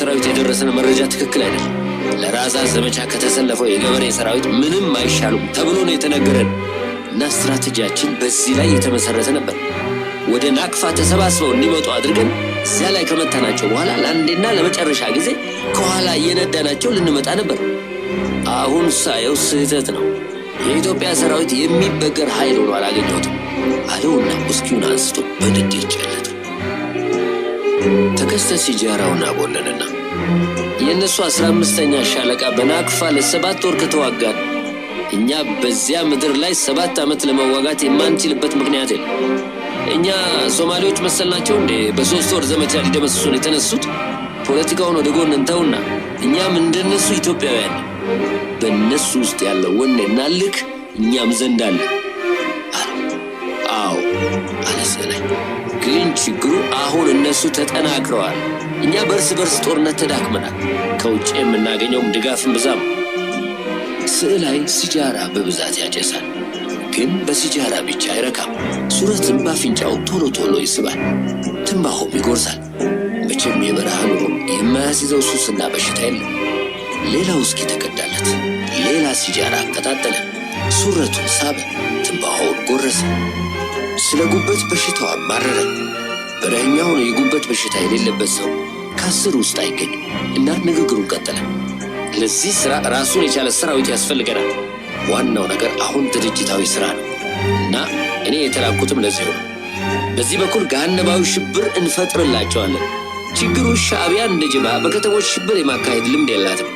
ሰራዊት የደረሰን መረጃ ትክክል አይደለም። ለራዛ ዘመቻ ከተሰለፈው የገበሬ ሰራዊት ምንም አይሻሉም ተብሎ ነው የተነገረን እና ስትራቴጂያችን በዚህ ላይ የተመሰረተ ነበር። ወደ ናቅፋ ተሰባስበው እንዲመጡ አድርገን እዚያ ላይ ከመታናቸው በኋላ ለአንዴና ለመጨረሻ ጊዜ ከኋላ እየነዳናቸው ልንመጣ ነበር። አሁን ሳየው ስህተት ነው። የኢትዮጵያ ሰራዊት የሚበገር ኃይል ሆኖ አላገኘሁትም አለውና ውስኪውን አንስቶ በንዴት ጨለጠ። ተከስተ ሲጃራውን አቦነንና የእነሱ 15ኛ ሻለቃ በናቅፋ ለ7 ወር ከተዋጋን እኛ በዚያ ምድር ላይ 7 ዓመት ለመዋጋት የማንችልበት ምክንያት የለም። እኛ ሶማሌዎች መሰልናቸው እንዴ በ3 ወር ዘመቻ ሊደመስሱን የተነሱት? ፖለቲካውን ወደ ጎን እንተውና እኛም እንደነሱ ኢትዮጵያውያን ነን። በእነሱ ውስጥ ያለው ወኔና ልክ እኛም ዘንድ አለ አለ። አዎ አለ ስዕላይ። ግን ችግሩ አሁን እነሱ ተጠናክረዋል። እኛ በእርስ በርስ ጦርነት ተዳክመናል። ከውጭ የምናገኘውም ድጋፍን ብዛም። ስዕላይ ሲጃራ በብዛት ያጨሳል፣ ግን በሲጃራ ብቻ አይረካም። ሱረትም በአፍንጫው ቶሎ ቶሎ ይስባል፣ ትንባሆም ይጎርሳል። መቼም የበረሃ ኑሮ የማያስይዘው ሱስና በሽታ የለም። ሌላ ውስኪ ተቀዳለት፣ ሌላ ሲጃራ አቀጣጠለ፣ ሱረቱን ሳበ፣ ትንባሆውን ጎረሰ። ስለ ጉበት በሽታው አማረረ። በረኸኛውን የጉበት በሽታ የሌለበት ሰው ከ10 ውስጥ አይገኝም እና ንግግሩን ቀጠለ። ለዚህ ስራ ራሱን የቻለ ሰራዊት ያስፈልገናል። ዋናው ነገር አሁን ድርጅታዊ ስራ ነው እና እኔ የተላኩትም ለዚሁ ነው። በዚህ በኩል ገሃነባዊ ሽብር እንፈጥርላቸዋለን። ችግሩ ሻዕቢያ እንደ ጅባ በከተሞች ሽብር የማካሄድ ልምድ የላትም።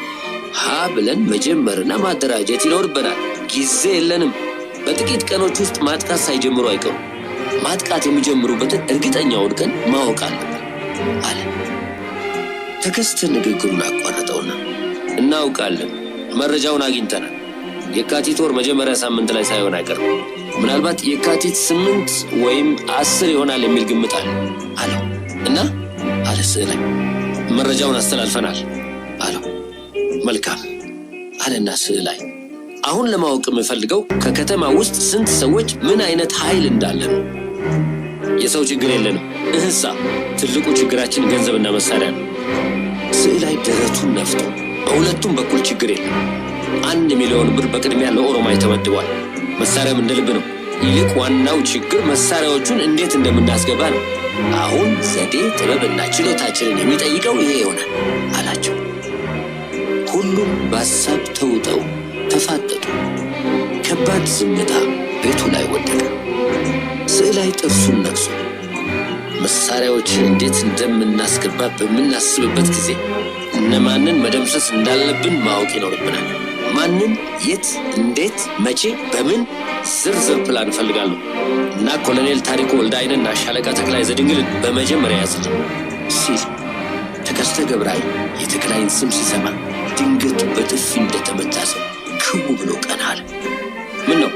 ሀ ብለን መጀመርና ማደራጀት ይኖርብናል። ጊዜ የለንም። በጥቂት ቀኖች ውስጥ ማጥቃት ሳይጀምሩ አይቀሩም። ማጥቃት የሚጀምሩበትን እርግጠኛውን ቀን ማወቅ አለብን አለ። ተከስተ ንግግሩን አቋረጠውና እናውቃለን፣ መረጃውን አግኝተናል። የካቲት ወር መጀመሪያ ሳምንት ላይ ሳይሆን አይቀርም። ምናልባት የካቲት 8 ወይም 10 ይሆናል የሚል ግምት አለ አለው እና አለ ስዕላይ መረጃውን አስተላልፈናል አለው። መልካም አለና ስዕላይ አሁን ለማወቅ የምፈልገው ከከተማ ውስጥ ስንት ሰዎች ምን አይነት ኃይል እንዳለ ነው። የሰው ችግር የለንም። እህሳ ትልቁ ችግራችን ገንዘብና መሳሪያ ነው። ስዕላይ ደረቱን ነፍቶ በሁለቱም በኩል ችግር የለም። 1 ሚሊዮን ብር በቅድሚያ ለኦሮማይ ተመድቧል። መሳሪያም እንደ ልብ ነው። ይልቅ ዋናው ችግር መሳሪያዎቹን እንዴት እንደምናስገባ ነው። አሁን ዘዴ ጥበብና ችሎታችንን የሚጠይቀው ይሄ ይሆናል አላቸው። ሁሉም በሀሳብ ተውጠው ተፋጠጡ። ከባድ ዝምታ ቤቱ ላይ ወደቀ። ስዕላይ ጥርሱን ነክሶ መሳሪያዎችን እንዴት እንደምናስገባ በምናስብበት ጊዜ እነማንን መደምሰስ እንዳለብን ማወቅ ይኖርብናል። ማንን፣ የት፣ እንዴት፣ መቼ፣ በምን ዝርዝር ፕላን እፈልጋለሁ እና ኮሎኔል ታሪኩ ወልዳይንና ሻለቃ ተክላይ ዘድንግልን በመጀመሪያ ያዝልኝ ሲል ተከስተ ገብረአይ የተክላይን ስም ሲሰማ ድንገት በጥፊ እንደተመታ ሰው ክው ብሎ ቀና አለ። ምን ነው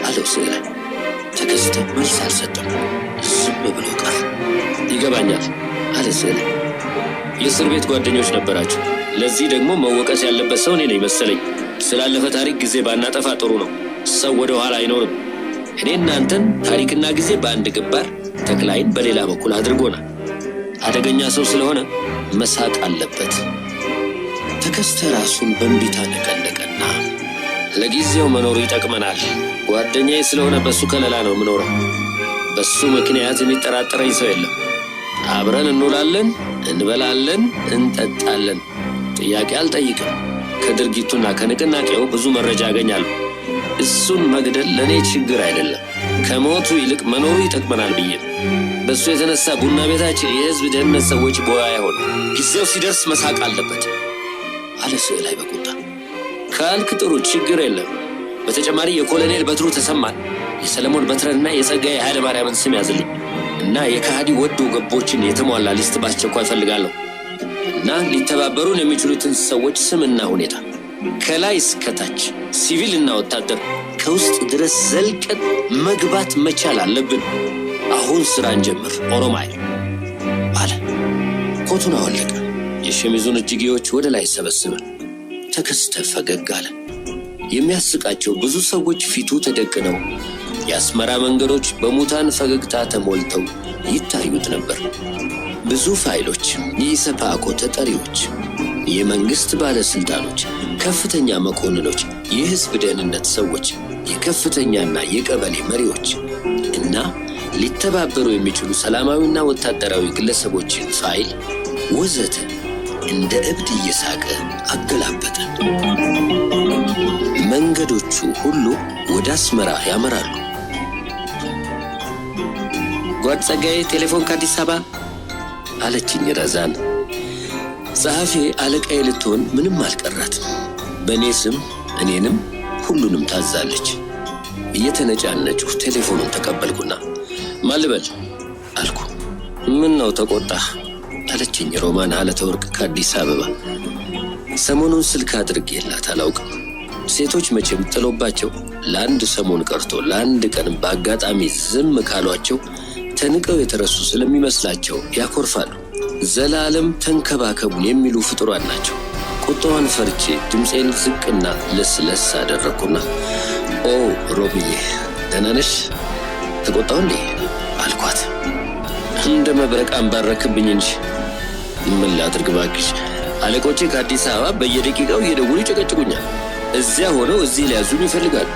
አለው ስዕላይ። ተከስተ መልስ አልሰጠም። ዝም ብሎ ቀረ። ይገባኛል አለ ስዕላይ። የእስር ቤት ጓደኞች ነበራችሁ። ለዚህ ደግሞ መወቀስ ያለበት ሰው እኔ ነኝ መሰለኝ። ስላለፈ ታሪክ ጊዜ ባናጠፋ ጥሩ ነው። ሰው ወደ ኋላ አይኖርም። እኔ እናንተን ታሪክና ጊዜ በአንድ ግንባር፣ ተክላይን በሌላ በኩል አድርጎናል። አደገኛ ሰው ስለሆነ መሳቅ አለበት። ተከስተ ራሱን በእንቢታ ነቀነቀና ለጊዜው መኖሩ ይጠቅመናል። ጓደኛዬ ስለሆነ በሱ ከለላ ነው የምኖረው። በሱ ምክንያት የሚጠራጠረኝ ሰው የለም። አብረን እንውላለን፣ እንበላለን፣ እንጠጣለን። ጥያቄ አልጠይቅም። ከድርጊቱና ከንቅናቄው ብዙ መረጃ አገኛለሁ። እሱን መግደል ለእኔ ችግር አይደለም። ከሞቱ ይልቅ መኖሩ ይጠቅመናል ብዬ ነው። በእሱ የተነሳ ቡና ቤታችን የሕዝብ ደህንነት ሰዎች ቦያ አይሆን። ጊዜው ሲደርስ መሳቅ አለበት አለ ስዕላይ በቁጣ። ካልክ ጥሩ፣ ችግር የለም። በተጨማሪ የኮሎኔል በትሩ ተሰማን፣ የሰለሞን በትረንና የጸጋዬ ኃይለ ማርያምን ስም ያዝልኝ እና የከሃዲ ወዶ ገቦችን የተሟላ list በአስቸኳይ እፈልጋለሁ እና ሊተባበሩን የሚችሉትን ሰዎች ስምና ሁኔታ ከላይ እስከታች ሲቪል እና ወታደር ከውስጥ ድረስ ዘልቀን መግባት መቻል አለብን። አሁን ስራ እንጀምር ኦሮማይ አለ። ኮቱን አወለቀ። የሸሚዙን እጅጌዎች ወደ ላይ ሰበሰበ። ተከስተ ፈገግ አለ። የሚያስቃቸው ብዙ ሰዎች ፊቱ ተደቅነው የአስመራ መንገዶች በሙታን ፈገግታ ተሞልተው ይታዩት ነበር። ብዙ ፋይሎች፣ የኢሰፓኮ ተጠሪዎች፣ የመንግስት ባለስልጣኖች፣ ከፍተኛ መኮንኖች፣ የህዝብ ደህንነት ሰዎች፣ የከፍተኛና የቀበሌ መሪዎች እና ሊተባበሩ የሚችሉ ሰላማዊና ወታደራዊ ግለሰቦችን ፋይል ወዘተ እንደ እብድ እየሳቀ አገላበጠ። መንገዶቹ ሁሉ ወደ አስመራ ያመራሉ። ጓድ ጸጋዬ፣ ቴሌፎን ከአዲስ አበባ አለችኝ ረዛን። ጸሐፊ አለቃዬ ልትሆን ምንም አልቀራትም። በእኔ ስም እኔንም ሁሉንም ታዛለች። እየተነጫነጭሁ ቴሌፎኑን ተቀበልኩና ማን ልበል አልኩ። ምን ነው ተቆጣህ? አለችኝ ሮማን ሀለተወርቅ ከአዲስ አበባ። ሰሞኑን ስልክ አድርጌላት አላውቅም። ሴቶች መቼም ጥሎባቸው ለአንድ ሰሞን ቀርቶ ለአንድ ቀን በአጋጣሚ ዝም ካሏቸው ተንቀው የተረሱ ስለሚመስላቸው ያኮርፋሉ። ዘላለም ተንከባከቡን የሚሉ ፍጡራን ናቸው። ቁጣዋን ፈርቼ ድምፄን ዝቅና ለስለስ አደረግኩና ኦ ሮምዬ፣ ደህና ነሽ? ተቆጣሁ እንዴ አልኳት። እንደ መብረቅ አንባረክብኝ እንጂ ምን ላድርግ እባክሽ፣ አለቆቼ ከአዲስ አበባ በየደቂቃው እየደወሉ ይጨቀጭቁኛል። እዚያ ሆነው እዚህ ሊያዙኝ ይፈልጋሉ።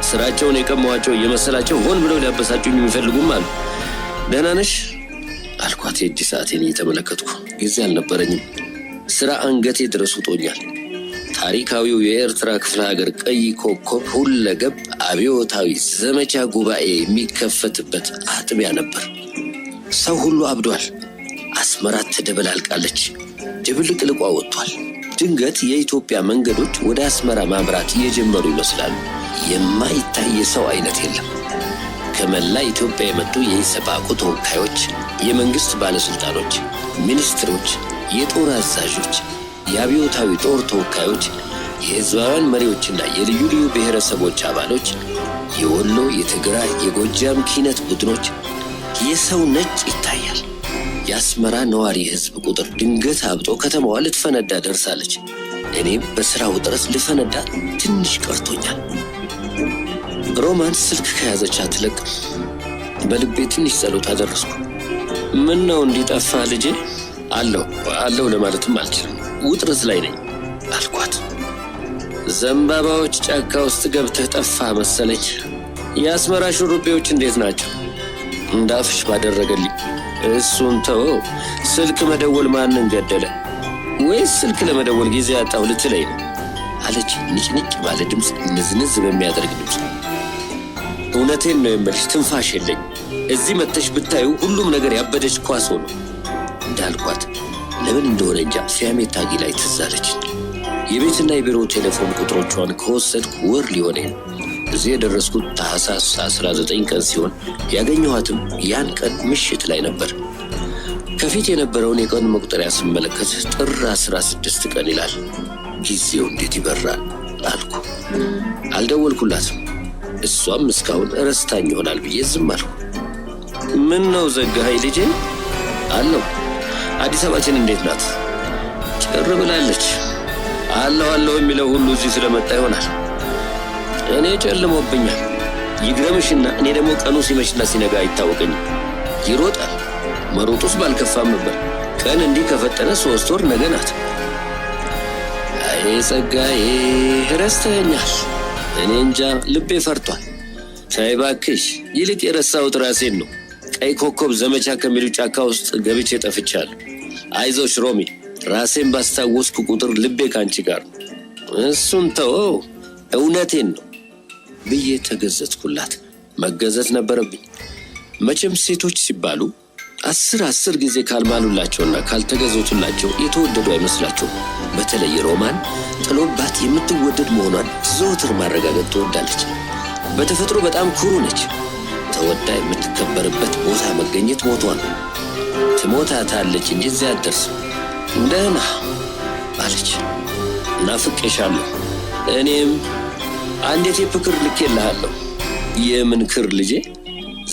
ስራቸውን የቀማኋቸው እየመሰላቸው ሆን ብለው ሊያበሳጩኝ የሚፈልጉም አሉ። ደህና ነሽ አልኳት የእጅ ሰዓቴን እየተመለከትኩ። ጊዜ አልነበረኝም። ስራ አንገቴ ድረስ ውጦኛል። ታሪካዊው የኤርትራ ክፍለ ሀገር ቀይ ኮከብ ሁለገብ አብዮታዊ ዘመቻ ጉባኤ የሚከፈትበት አጥቢያ ነበር። ሰው ሁሉ አብዷል። አስመራ ተደበላልቃለች። ድብልቅልቋ ወጥቷል። ድንገት የኢትዮጵያ መንገዶች ወደ አስመራ ማምራት እየጀመሩ ይመስላሉ። የማይታይ የሰው አይነት የለም። ከመላ ኢትዮጵያ የመጡ የኢሰፓኮ ተወካዮች፣ የመንግስት ባለስልጣኖች፣ ሚኒስትሮች፣ የጦር አዛዦች፣ የአብዮታዊ ጦር ተወካዮች፣ የህዝባውያን መሪዎችና የልዩ ልዩ ብሔረሰቦች አባሎች፣ የወሎ፣ የትግራይ፣ የጎጃም ኪነት ቡድኖች፣ የሰው ነጭ ይታያል። የአስመራ ነዋሪ ህዝብ ቁጥር ድንገት አብጦ ከተማዋ ልትፈነዳ ደርሳለች። እኔም በሥራ ውጥረት ልፈነዳ ትንሽ ቀርቶኛል። ሮማን ስልክ ከያዘች አትለቅም። በልቤ ትንሽ ጸሎት አደረስኩ። ምን ነው እንዲጠፋ ልጄ? አለሁ አለሁ ለማለትም አልችልም፣ ውጥረት ላይ ነኝ አልኳት። ዘንባባዎች ጫካ ውስጥ ገብተህ ጠፋ መሰለኝ። የአስመራ ሹሩቤዎች እንዴት ናቸው? እንዳፍሽ ባደረገልኝ። እሱን ተወው። ስልክ መደወል ማንን ገደለ? ወይስ ስልክ ለመደወል ጊዜ ያጣሁ ልትለኝ ነው? አለች ንጭንጭ ባለ ድምፅ፣ ንዝንዝ በሚያደርግ ድምፅ። እውነቴን ነው የምልሽ፣ ትንፋሽ የለኝ። እዚህ መጥተሽ ብታዩ ሁሉም ነገር ያበደች ኳስ ሆኖ እንዳልኳት ለምን እንደሆነ እንጃ ፊያሜታ ላይ ትዝ አለችኝ። የቤትና የቢሮ ቴሌፎን ቁጥሮቿን ከወሰድኩ ወር ሊሆነኝ ነው። እዚህ የደረስኩት ታህሳስ 19 ቀን ሲሆን ያገኘኋትም ያን ቀን ምሽት ላይ ነበር። ከፊት የነበረውን የቀን መቁጠሪያ ስመለከት ጥር 16 ቀን ይላል። ጊዜው እንዴት ይበራል አልኩ። አልደወልኩላትም። እሷም እስካሁን ረስታኝ ይሆናል ብዬ ዝም አልኩ። ምን ነው ዘጋኸኝ ልጄ? አለሁ። አዲስ አበባችን እንዴት ናት? ጭር ብላለች። አለሁ አለሁ የሚለው ሁሉ እዚህ ስለመጣ ይሆናል። እኔ ጨልሞብኛል። ይግረምሽና እኔ ደግሞ ቀኑ ሲመሽና ሲነጋ አይታወቀኝም። ይሮጣል። መሮጡስ ባልከፋም ነበር። ቀን እንዲህ ከፈጠነ 3 ወር ነገ ናት። አይ ጸጋዬ፣ ረስተኸኛል። እኔ እንጃ ልቤ ፈርቷል። ተይ እባክሽ፣ ይልቅ የረሳሁት ራሴን ነው። ቀይ ኮከብ ዘመቻ ከሚሉ ጫካ ውስጥ ገብቼ ጠፍቻለሁ። አይዞሽ ሮሚ፣ ራሴን ባስታወስኩ ቁጥር ልቤ ከአንቺ ጋር ነው። እሱን ተወው፣ እውነቴን ነው ብዬ ተገዘትኩላት። መገዘት ነበረብኝ። መቼም ሴቶች ሲባሉ 10 10 ጊዜ ካልማሉላቸውና ካልተገዘቱላቸው የተወደዱ አይመስላቸውም። በተለይ ሮማን ጥሎባት የምትወደድ መሆኗን ዘወትር ማረጋገጥ ትወዳለች። በተፈጥሮ በጣም ኩሩ ነች። ተወዳ የምትከበርበት ቦታ መገኘት ሞቷ ነው። ትሞታታለች እንጂ እዚያ አትደርስም። ደህና አለች። ናፍቄሻለሁ። እኔም አንድ የቴፕ ክር ልኬልሃለሁ። የምን ክር ልጄ?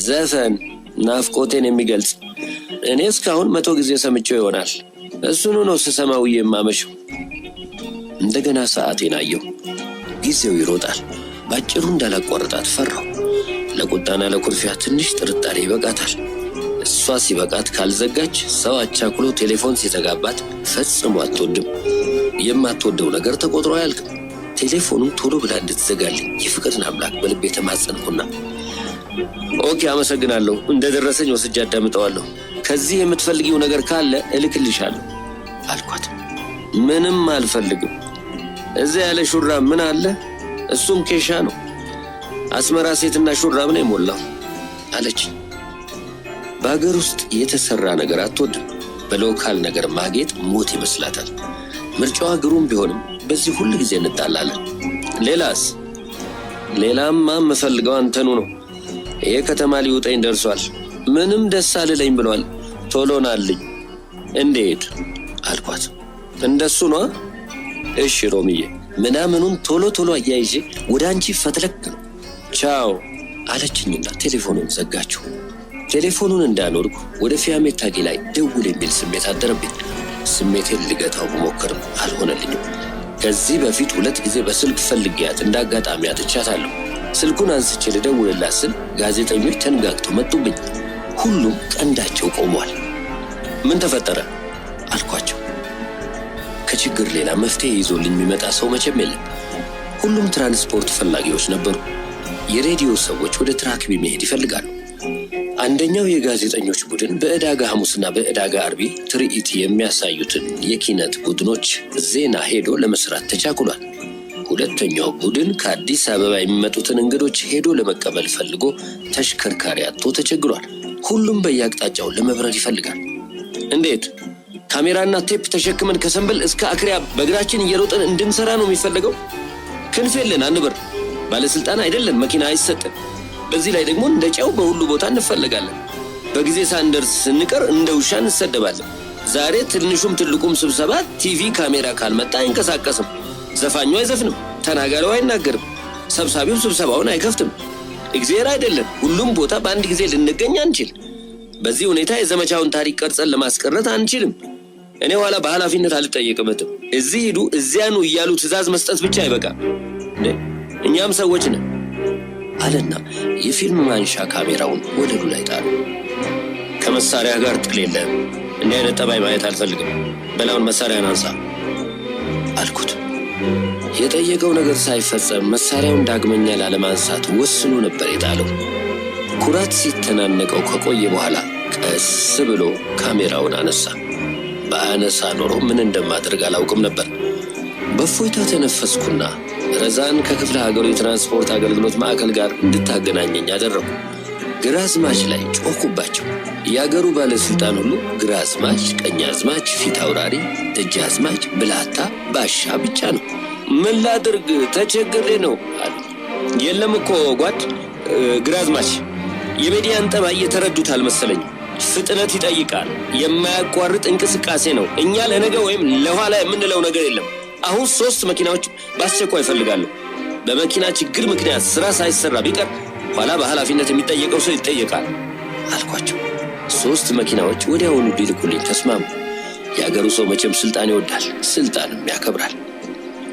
ዘፈን፣ ናፍቆቴን የሚገልጽ። እኔ እስካሁን 100 ጊዜ ሰምቼው ይሆናል። እሱኑ ነው ስሰማው የማመሸው። እንደገና ሰዓቴን አየሁ። ጊዜው ይሮጣል። ባጭሩ እንዳላቋርጣት ፈራሁ። ለቁጣና ለኩርፊያ ትንሽ ጥርጣሬ ይበቃታል። እሷ ሲበቃት ካልዘጋች ሰው አቻኩሎ ቴሌፎን ሲዘጋባት ፈጽሞ አትወድም። የማትወደው ነገር ተቆጥሮ አያልቅም። ቴሌፎኑን ቶሎ ብላ እንድትዘጋልኝ የፍቅርን አምላክ በልቤ የተማጸንኩና okay፣ አመሰግናለሁ፣ እንደደረሰኝ ወስጄ አዳምጠዋለሁ። ከዚህ የምትፈልጊው ነገር ካለ እልክልሻለሁ አልኳት። ምንም አልፈልግም። እዚያ ያለ ሹራብ ምን አለ? እሱም ኬሻ ነው። አስመራ ሴትና ሹራብ ነው የሞላው አለች። በሀገር ውስጥ የተሰራ ነገር አትወድም። በ local ነገር ማጌጥ ሞት ይመስላታል። ምርጫዋ ግሩም ቢሆንም በዚህ ሁል ጊዜ እንጣላለን። ሌላስ? ሌላማ የምፈልገው አንተኑ ነው። ይሄ ከተማ ሊውጠኝ ደርሷል። ምንም ደስ አልለኝ ብሏል። ቶሎ ናልኝ። እንዴት አልኳት። እንደሱ ነዋ። እሺ ሮምዬ፣ ምናምኑን ቶሎ ቶሎ አያይዤ ወደ አንቺ ፈትለክ ነው። ቻው አለችኝና ቴሌፎኑን ዘጋችው። ቴሌፎኑን እንዳኖርኩ ወደ ፊያሜታ ጊላይ ደውል የሚል ስሜት አደረብኝ። ስሜቴን ልገታው ብሞክርም አልሆነልኝም። ከዚህ በፊት 2 ጊዜ በስልክ ፈልጌያት እንደ አጋጣሚ አጥቻታለሁ። ስልኩን አንስቼ ልደውልላት ስል ጋዜጠኞች ተንጋግተው መጡብኝ። ሁሉም ቀንዳቸው ቆሟል። ምን ተፈጠረ አልኳቸው። ከችግር ሌላ መፍትሄ ይዞልኝ የሚመጣ ሰው መቼም የለም። ሁሉም ትራንስፖርት ፈላጊዎች ነበሩ። የሬዲዮ ሰዎች ወደ ትራክቢ መሄድ ይፈልጋሉ። አንደኛው የጋዜጠኞች ቡድን በዕዳጋ ሐሙስና በዕዳጋ አርቢ ትርኢት የሚያሳዩትን የኪነት ቡድኖች ዜና ሄዶ ለመስራት ተቻኩሏል። ሁለተኛው ቡድን ከአዲስ አበባ የሚመጡትን እንግዶች ሄዶ ለመቀበል ፈልጎ ተሽከርካሪ አጥቶ ተቸግሯል። ሁሉም በየአቅጣጫው ለመብረር ይፈልጋል። እንዴት? ካሜራና ቴፕ ተሸክመን ከሰንበል እስከ አክሪያ በእግራችን እየሮጥን እንድንሰራ ነው የሚፈለገው? ክንፍ የለን፣ አንበር። ባለስልጣን አይደለን፣ መኪና አይሰጥን። በዚህ ላይ ደግሞ እንደ ጨው በሁሉ ቦታ እንፈለጋለን። በጊዜ ሳንደርስ ስንቀር እንደ ውሻ እንሰደባለን። ዛሬ ትንሹም ትልቁም ስብሰባ ቲቪ ካሜራ ካልመጣ አይንቀሳቀስም። ዘፋኙ አይዘፍንም፣ ተናጋሪው አይናገርም፣ ሰብሳቢው ስብሰባውን አይከፍትም። እግዚአብሔር አይደለን፣ ሁሉም ቦታ በአንድ ጊዜ ልንገኝ አንችል። በዚህ ሁኔታ የዘመቻውን ታሪክ ቀርጸን ለማስቀረት አንችልም። እኔ ኋላ በኃላፊነት አልጠየቅበትም። እዚህ ሂዱ እዚያ ኑ እያሉ ትዕዛዝ መስጠት ብቻ አይበቃም። እኛም ሰዎች ነን አለና የፊልም ማንሻ ካሜራውን ወለሉ ላይ ጣሉ። ከመሳሪያ ጋር ጥል የለህም። እንዲህ አይነት ጠባይ ማየት አልፈልግም። በላውን መሳሪያን አንሳ አልኩት። የጠየቀው ነገር ሳይፈጸም መሳሪያውን ዳግመኛ ላለማንሳት ወስኖ ነበር የጣለው። ኩራት ሲተናነቀው ከቆየ በኋላ ቀስ ብሎ ካሜራውን አነሳ። በአነሳ ኖሮ ምን እንደማደርግ አላውቅም ነበር። በእፎይታ ተነፈስኩና ረዛን ከክፍለ ሀገሩ የትራንስፖርት አገልግሎት ማዕከል ጋር እንድታገናኘኝ አደረኩ። ግራዝማች ላይ ጮኩባቸው። የአገሩ ባለስልጣን ሁሉ ግራዝማች፣ ቀኛዝማች፣ ፊት አውራሪ፣ ደጃዝማች፣ ብላታ፣ ባሻ ብቻ ነው። ምን ላድርግ ተቸግሬ ነው አሉ። የለም እኮ ጓድ ግራዝማች፣ የሚዲያን ጠባይ የተረዱት አልመሰለኝም። ፍጥነት ይጠይቃል። የማያቋርጥ እንቅስቃሴ ነው። እኛ ለነገ ወይም ለኋላ የምንለው ነገር የለም። አሁን 3 መኪናዎች በአስቸኳይ እፈልጋለሁ። በመኪና ችግር ምክንያት ስራ ሳይሰራ ቢቀር ኋላ በኃላፊነት የሚጠየቀው ሰው ይጠየቃል አልኳቸው። 3 መኪናዎች ወዲያውኑ ሊልኩልኝ ተስማሙ። የአገሩ ሰው መቼም ስልጣን ይወዳል፣ ስልጣንም ያከብራል።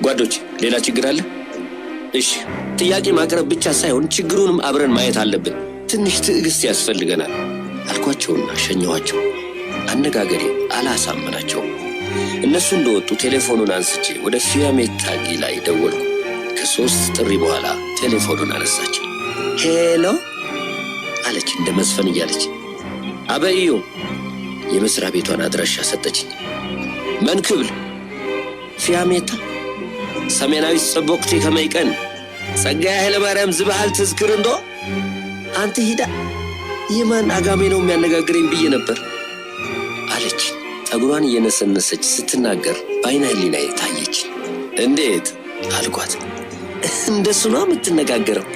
ጓዶች፣ ሌላ ችግር አለ? እሺ፣ ጥያቄ ማቅረብ ብቻ ሳይሆን ችግሩንም አብረን ማየት አለብን። ትንሽ ትዕግስት ያስፈልገናል አልኳቸውና ሸኘኋቸው። አነጋገሬ አላሳመናቸውም። እነሱ እንደወጡ ቴሌፎኑን አንስቼ ወደ ፊያሜታ ጊላይ ደወልኩ። ከ3 ጥሪ በኋላ ቴሌፎኑን አነሳች። Hello አለች እንደ መዝፈን እያለች። አበዩ የመስሪያ ቤቷን አድራሻ ሰጠችኝ። መንክብል ፊያሜታ ሰሜናዊ ጽቡቅቲ ከመይቀን ጸጋዬ ኃይለማርያም ዝበሃል ትዝክር እንዶ አንተ ሂዳ የማን አጋሜ ነው የሚያነጋግረኝ ብዬ ነበር አለች። ጠጉሯን እየነሰነሰች ስትናገር በዓይነ ሕሊናዬ ታየች። እንዴት አልኳት። እንደሱ ነው የምትነጋገረው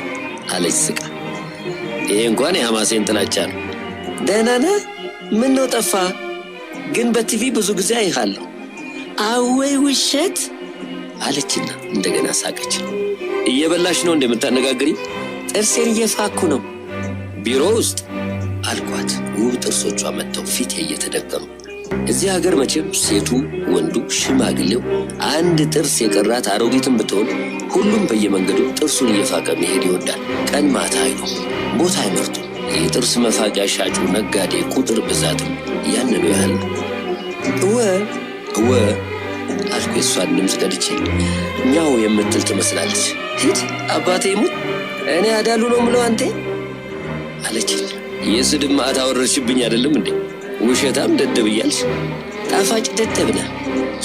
አለች ስቃ። ይሄ እንኳን የሐማሴን ጥላቻ ነው። ደህና ነህ? ምን ነው ጠፋ? ግን በቲቪ ብዙ ጊዜ አይሃለሁ። አወይ ውሸት አለችና እንደገና ሳቀች። እየበላሽ ነው እንደምታነጋግሪ? ጥርሴን እየፋኩ ነው። ቢሮ ውስጥ አልኳት። ውብ ጥርሶቿ መጥተው ፊቴ እየተደቀኑ። እዚህ ሀገር መቼም ሴቱ፣ ወንዱ፣ ሽማግሌው አንድ ጥርስ የቀራት አሮጊትም ብትሆን ሁሉም በየመንገዱ ጥርሱን እየፋቀ መሄድ ይወዳል። ቀን ማታ አይሉም። ቦታ አይመርጡም። የጥርስ መፋቂያ ሻጩ ነጋዴ ቁጥር ብዛትም ያንኑ ያህል ነው። እወ እወ አልኩ የእሷን ድምፅ ቀድቼ። ኛው የምትል ትመስላለች። ሂድ አባቴ ይሙት እኔ አዳሉ ነው ምለው አንቴ አለችኝ። የስድብ መዓት አወረድሽብኝ አይደለም እንዴ? ውሸታም ደደብ እያልሽ ጣፋጭ ደደብ ነህ።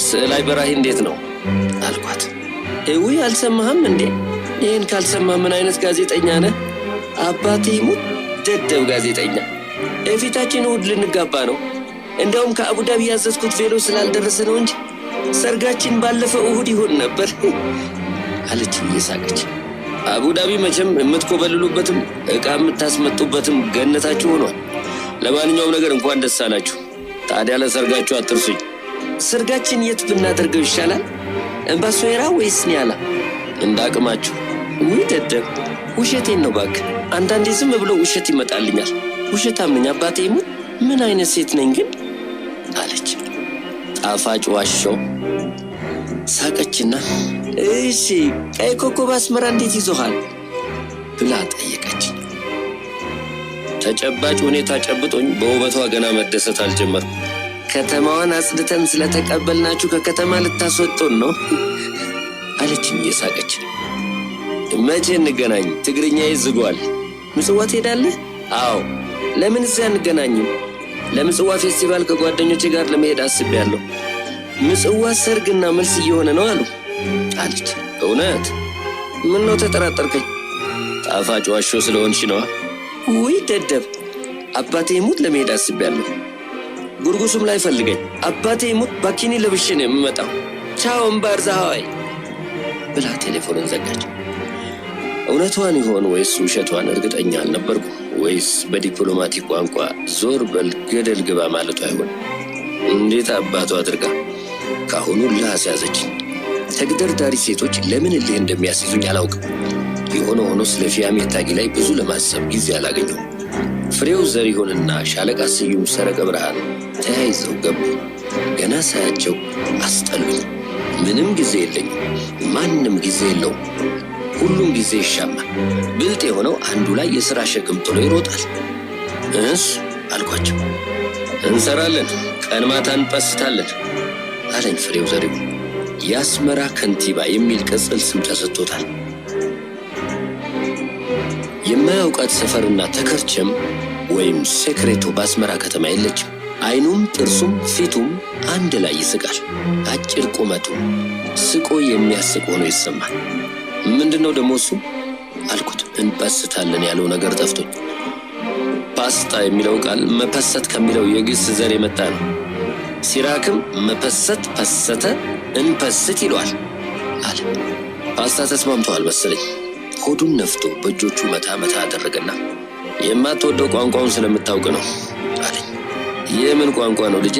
ስዕላይ በራሂ እንዴት ነው አልኳት። እውይ አልሰማህም እንዴ? ይህን ካልሰማህ ምን አይነት ጋዜጠኛ ነህ? አባቴ ይሙት ደደብ ጋዜጠኛ። የፊታችን እሑድ ልንጋባ ነው። እንዲያውም ከአቡዳቢ ያዘዝኩት ቬሎ ስላልደረሰ ነው እንጂ ሰርጋችን ባለፈው እሑድ ይሆን ነበር አለችኝ እየሳቀች። አቡዳቢ መቼም የምትኮበልሉበትም ዕቃ የምታስመጡበትም ገነታችሁ ሆኗል። ለማንኛውም ነገር እንኳን ደስ አላችሁ። ታዲያ ለሰርጋችሁ አትርሱኝ። ሰርጋችን የት ብናደርገው ይሻላል? እምባሶዌራ ወይስ ኒያላ? እንደ አቅማችሁ። ውይ ደደብ፣ ውሸቴን ነው እባክህ። አንዳንዴ ዝም ብሎ ውሸት ይመጣልኛል። ውሸታም ነኝ አባቴ ይሙት። ምን አይነት ሴት ነኝ ግን አለች። ጣፋጭ ዋሻው ሳቀችና እሺ ቀይ ኮከብ አስመራ እንዴት ይዞሃል ብላ ጠየቀችኝ። ተጨባጭ ሁኔታ ጨብጦኝ በውበቷ ገና መደሰት አልጀመርኩም። ከተማዋን አጽድተን ስለተቀበልናችሁ ከከተማ ልታስወጡን ነው አለችኝ እየሳቀች። መቼ እንገናኝ? ትግርኛ ይዝጓል። ምጽዋ ትሄዳለህ? አዎ። ለምን እዚያ አንገናኝም? ለምጽዋ ፌስቲቫል ከጓደኞቼ ጋር ለመሄድ አስቤያለሁ። ምጽዋ ሰርግና መልስ እየሆነ ነው አሉ አለች። እውነት? ምን ነው ተጠራጠርከኝ? ጣፋጭ ዋሾ ስለሆንሽ ነዋ። ውይ ደደብ፣ አባቴ ይሙት ለመሄድ አስቤያለሁ። ጉርጉሱም ላይ ፈልገኝ። አባቴ ይሙት ባኪኒ ለብሼ ነው የምመጣው። ቻው እምባር ዛሃዋይ ብላ ቴሌፎንን ዘጋች። እውነቷን ይሆን ወይስ ውሸቷን እርግጠኛ አልነበርኩም። ወይስ በዲፕሎማቲክ ቋንቋ ዞር በል ገደል ግባ ማለቷ አይሆን? እንዴት አባቷ አድርጋ ከአሁኑ እልህ አስያዘችኝ። ተግደርዳሪ ሴቶች ለምን እልህ እንደሚያስይዙኝ አላውቅም። የሆነ ሆኖ ስለ ፊያሜታ ጊላይ ብዙ ለማሰብ ጊዜ አላገኘሁም። ፍሬው ዘሪሁንና ሻለቃ ስዩም ሰረቀ ብርሃን ተያይዘው ገቡ። ገና ሳያቸው አስጠሉኝ። ምንም ጊዜ የለኝም። ማንም ጊዜ የለውም። ሁሉም ጊዜ ይሻማል። ብልጥ የሆነው አንዱ ላይ የሥራ ሸክም ጥሎ ይሮጣል። እስ አልኳቸው። እንሰራለን፣ ቀን ማታ እንపስታለን አለኝ ፍሬው ዘሪሁን። የአስመራ ከንቲባ የሚል ቅጽል ስም ተሰጥቶታል። የማያውቃት ሰፈርና ተከርቸም ወይም ሴክሬቶ በአስመራ ከተማ የለችም። አይኑም ጥርሱም ፊቱም አንድ ላይ ይስቃል። አጭር ቁመቱ ስቆ የሚያስቅ ሆኖ ይሰማል። ምንድን ነው ደግሞ እሱ አልኩት። እንበስታለን ያለው ነገር ጠፍቶኝ። ፓስታ የሚለው ቃል መፐሰት ከሚለው የግስ ዘር የመጣ ነው። ሲራክም መፐሰት ፐሰተ እንፐስት ይለዋል አለ። ፓስታ ተስማምተዋል መሰለኝ። ሆዱን ነፍቶ በእጆቹ መታ መታ አደረገና የማትወደው ቋንቋውን ስለምታውቅ ነው አለኝ። የምን ቋንቋ ነው ልጄ?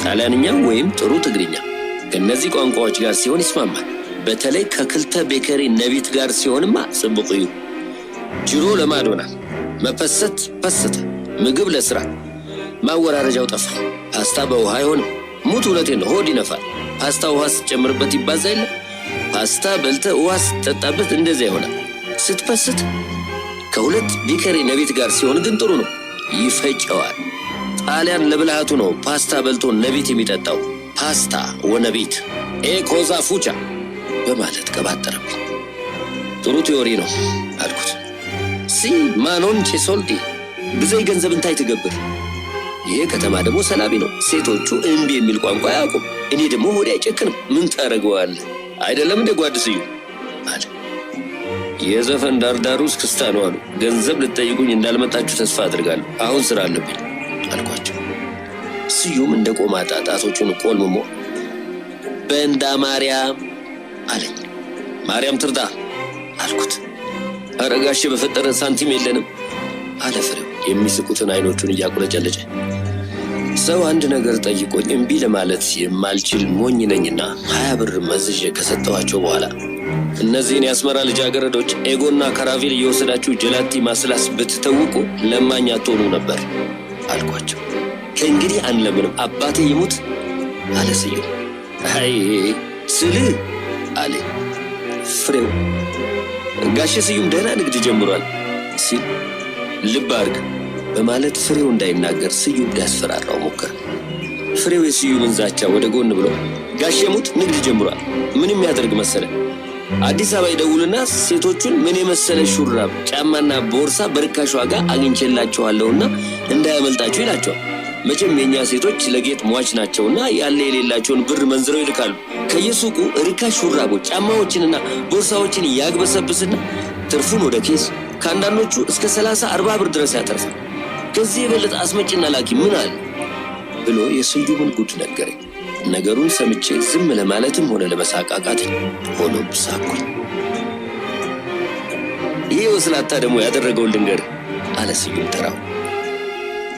ጣሊያንኛ ወይም ጥሩ ትግርኛ። ከእነዚህ ቋንቋዎች ጋር ሲሆን ይስማማል። በተለይ ከክልተ ቤከሪ ነቢት ጋር ሲሆንማ ጽቡቅ እዩ። ጅሮ ለማዶና መፐሰት ፐሰተ፣ ምግብ ለስራ ማወራረጃው ጠፋ። ፓስታ በውሃ አይሆንም። ሙት እውነቴን ነው፣ ሆድ ይነፋል። ፓስታ ውሃ ስትጨምርበት ይባዛ የለ ፓስታ በልተ ውሃ ስትጠጣበት እንደዚያ ይሆናል። ስትፐስት ከሁለት ቢከሪ ነቢት ጋር ሲሆን ግን ጥሩ ነው፣ ይፈጨዋል። ጣሊያን ለብልሃቱ ነው ፓስታ በልቶ ነቢት የሚጠጣው። ፓስታ ወነቢት ኤ ኮዛ ፉቻ በማለት ቀባጠረብኝ። ጥሩ theory ነው አልኩት። Sì, ma non c'è soldi ብዘይ ገንዘብ እንታይ ትገብር። ይሄ ከተማ ደግሞ ሰላቢ ነው። ሴቶቹ እምቢ የሚል ቋንቋ አያውቁም። እኔ ደግሞ ሆዴ አይጨክንም። ምን ታደርገዋለህ? አይደለም እንደ ጓድ ስዩም አለ። የዘፈን ዳርዳሩ እስክስታ ነው አሉ። ገንዘብ ልትጠይቁኝ እንዳልመጣችሁ ተስፋ አድርጋለሁ። አሁን ስራ አለብኝ አልኳቸው። ስዩም እንደ ቆማጣ ጣቶቹን ቆልምሞ በእንዳ ማርያም አለኝ። ማርያም ትርዳ አልኩት። ኧረ ጋሼ በፈጠረ ሳንቲም የለንም አለ ፍሬው የሚስቁትን አይኖቹን እያቁለጨለጨ። ሰው አንድ ነገር ጠይቆኝ እምቢ ለማለት የማልችል ሞኝ ነኝና 20 ብር መዝዤ ከሰጠኋቸው በኋላ እነዚህን የአስመራ ልጃገረዶች ኤጎና ካራቬል እየወሰዳችሁ ጀላቲ ማስላስ ብትተውቁ ለማኝ አትሆኑ ነበር አልኳቸው። ከእንግዲህ አንለምንም አባቴ ይሙት አለ ስዩም። አይ ስልህ አለ ፍሬው። ጋሼ ስዩም ደህና ንግድ ጀምሯል ሲል ልብ አድርግ በማለት ፍሬው እንዳይናገር ስዩም ሊያስፈራራው ሞከረ። ፍሬው የስዩምን ዛቻ ወደ ጎን ብሎ ጋሼ ሙት ንግድ ጀምሯል፣ ምንም ያደርግ መሰለ አዲስ አበባ ይደውልና ሴቶቹን ምን የመሰለ ሹራብ፣ ጫማና ቦርሳ በርካሽ ዋጋ አግኝቼላችኋለሁና እንዳያመልጣችሁ ይላቸዋል። መቼም የእኛ ሴቶች ለጌጥ ሟች ናቸውና ያለ የሌላቸውን ብር መንዝረው ይልካሉ። ከየሱቁ ርካሽ ሹራቦች፣ ጫማዎችንና ቦርሳዎችን ያግበሰብስና ትርፉን ወደ ኪስ ከአንዳንዶቹ እስከ 30 40 ብር ድረስ ያተርፋል። ከዚህ የበለጠ አስመጭና ላኪ ምን አለ ብሎ የስዩምን ጉድ ነገረኝ። ነገሩን ሰምቼ ዝም ለማለትም ሆነ ለመሳቅ አቃተኝ። ሆኖም ሳኩኝ። ይህ ወስላታ ደግሞ ያደረገውን ልንገርህ አለ ስዩም ተራው።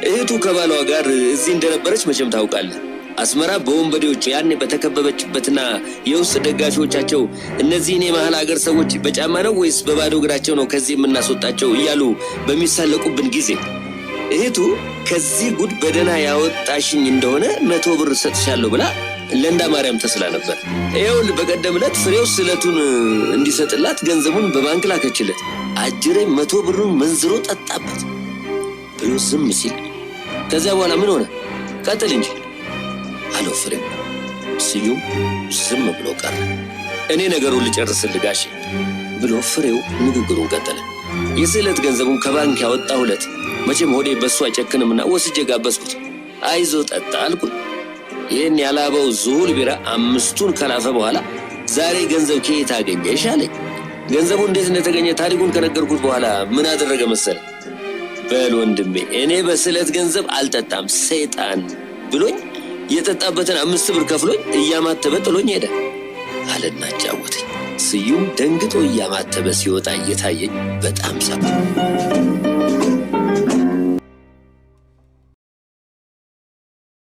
እህቱ ከባሏ ጋር እዚህ እንደነበረች መቼም ታውቃለህ። አስመራ በወንበዴዎች ያኔ በተከበበችበትና የውስጥ ደጋፊዎቻቸው እነዚህን የመሀል ሀገር ሰዎች በጫማ ነው ወይስ በባዶ እግራቸው ነው ከዚህ የምናስወጣቸው እያሉ በሚሳለቁብን ጊዜ እህቱ ከዚህ ጉድ በደህና ያወጣሽኝ እንደሆነ 100 ብር እሰጥሻለሁ ብላ ለእንዳ ማርያም ተስላ ነበር። ይኸውልህ በቀደም ዕለት ፍሬው ስለቱን እንዲሰጥላት ገንዘቡን በባንክ ላከችለት። አጅሬ 100 ብሩን መንዝሮ ጠጣበት ብሎ ዝም ሲል ከዚያ በኋላ ምን ሆነ? ቀጥል እንጂ አለው ፍሬው። ስዩም ዝም ብሎ ቀረ። እኔ ነገሩን ልጨርስልህ ጋሼ ብሎ ፍሬው ንግግሩን ቀጠለ። የስዕለት ገንዘቡን ከባንክ ያወጣሁለት መቼም ሆዴ በሱ አይጨክንምና ወስጄ ጋበዝኩት። አይዞ ጠጣ አልኩት። ይህን ያላበው ዙሁል ቢራ 5ቱን ከላፈ በኋላ ዛሬ ገንዘብ ከየት አገኘሽ አለኝ። ገንዘቡ እንዴት እንደተገኘ ታሪኩን ከነገርኩት በኋላ ምን አደረገ መሰለ? በል ወንድሜ እኔ በስዕለት ገንዘብ አልጠጣም ሰይጣን ብሎኝ የጠጣበትን 5 ብር ከፍሎኝ እያማተበ ጥሎኝ ሄደ አለና አጫወተኝ። ስዩም ደንግጦ እያማተበ ሲወጣ እየታየኝ በጣም ሳቅኩ።